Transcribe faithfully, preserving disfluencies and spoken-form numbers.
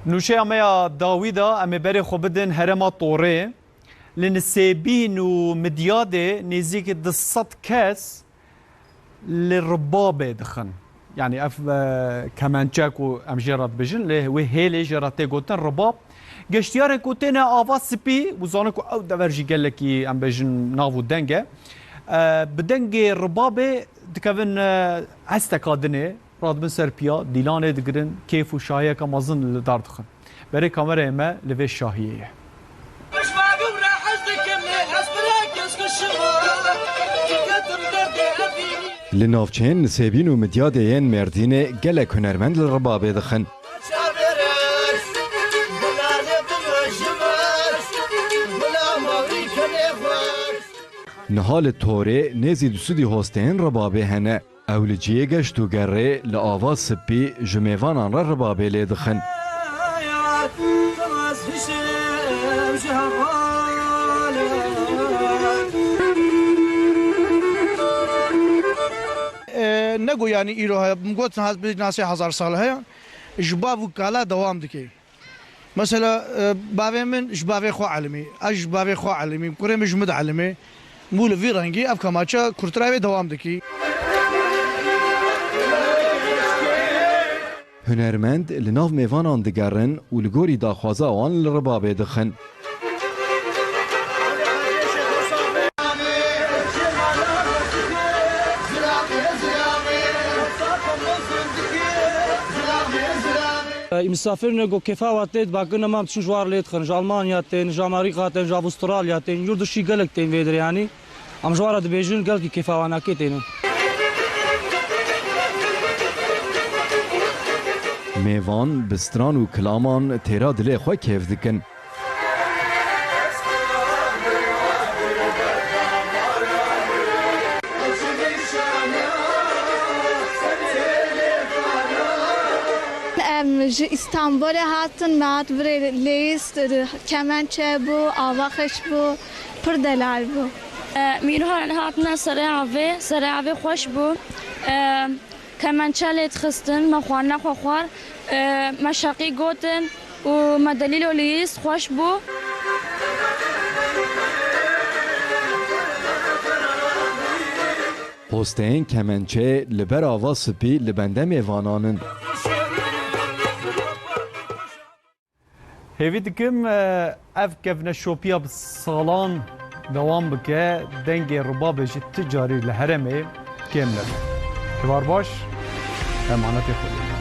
Nûşeya me ya dawî de em ê berê xwe bidin herêma Torê. Li Nisêbîn û Midyadê nêzîkî du sed kes li ribabê dixin. Yanî ev, e, kemençe ku em jê re dibêjin, lê wê hêlê jê re tê gotin ribab. Geştiyarên ku têne ava spî, û zanin ku ew dever jî gelekî, em bêjin, nav û deng e. E, bi dengê ribabê dikevin, e, hesteka dinê, radibin ser piya, dîlanê digirin, kêf û şahiyeke mezin li dar dixin. Berê kamerayê me li vê şahiyê ye. Li navçeyên Nisêbîn û Midyadê yên Mêrdînê gelek hunermend li ribabê dixin. Niha li Torê nêzî du sedî hosteyên ribabê hene. Ew li cihê geşt û gerê li ava spî ji mêvanan re ribabê lê dixin. E, ne ku yanî îro heye, min got niha bi nasê hezar sal heye, ji bav û kala dewam dike. Mesela, e, bavê min ji bavê xwe elimî, ez ji bavê xwe elimî, kurê min ji min dielimê. Bû li vî rengî ev kemaçe kurtira wê dewam dikî. Hunermend li nav mêvanan digerin û li gorî daxwaza wan li ribabê dixin. Î misafirine ku kêfa wan tê, dibakin nema em diçin ji wan lê dixin. Ji Almanya tên, ji Amerîka tên, ji Avustralya tên, yurt dişî gelek tên vê derê yanî. Em ji wan re dibêjin, gelkî kêfa wan nakê têne. Mêvan bi stran û kilaman têra dilê xwe kêf dikin. Em ji Îstanbulê hatin, me hat birê lîst, kemençe bû, ava xweş bû, pir delal bû. E, mîrhan hatine serê avê, serê avê xweş bû. E, kemençe lê dixistin, me xwarina xwe xwar. E, me şeqî gotin û me delîlo lîst, xweş bû. Posteyên kemençeyê li ber ava spî li bende mêvanan in. Hêvî dikim, e, ev kevneşopiya bi salan dewam bike, dengê ribabê jî ti carî li herêmê kêm nebe. Heval baş, emanetê Xwedê.